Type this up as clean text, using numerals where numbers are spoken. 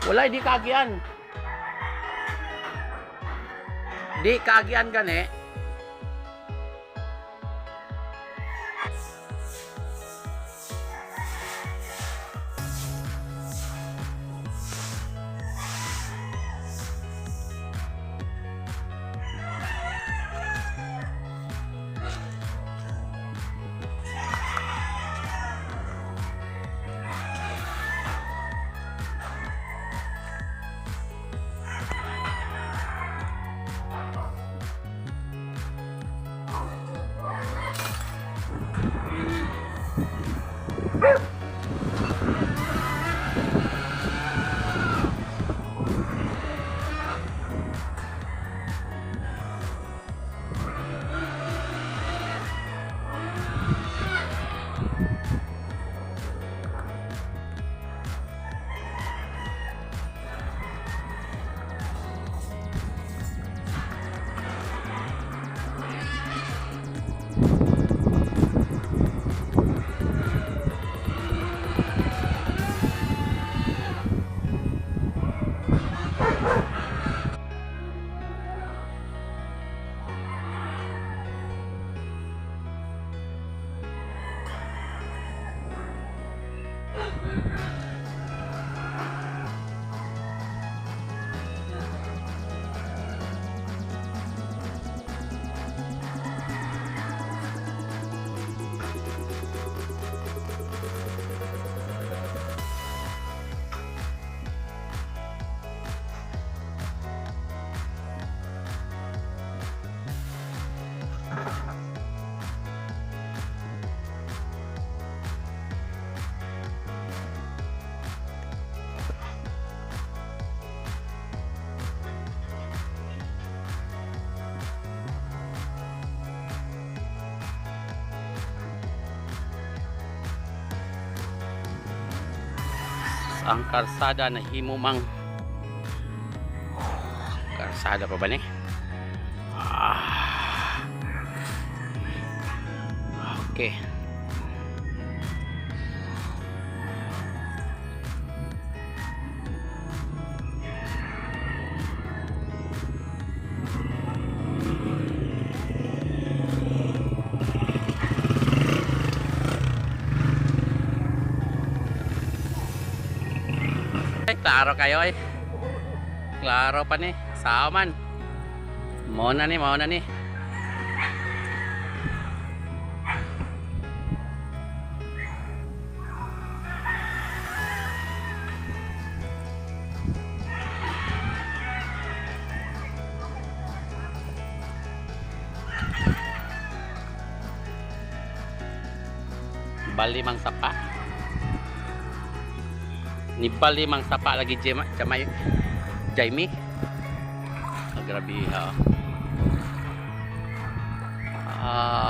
Wala, di kaagian. Di kaagian gani. Ang karsada na himo mang karsada pa ba ni? Ah. Okay. Ay, klaro kayo ay. Klaro pa ni. Sao man. Mao na ni, mao na ni. Bali mang sapa. Ni bali mang sapa lagi Jema, Jamay, Jaime. Ah, grabe ha. Ah.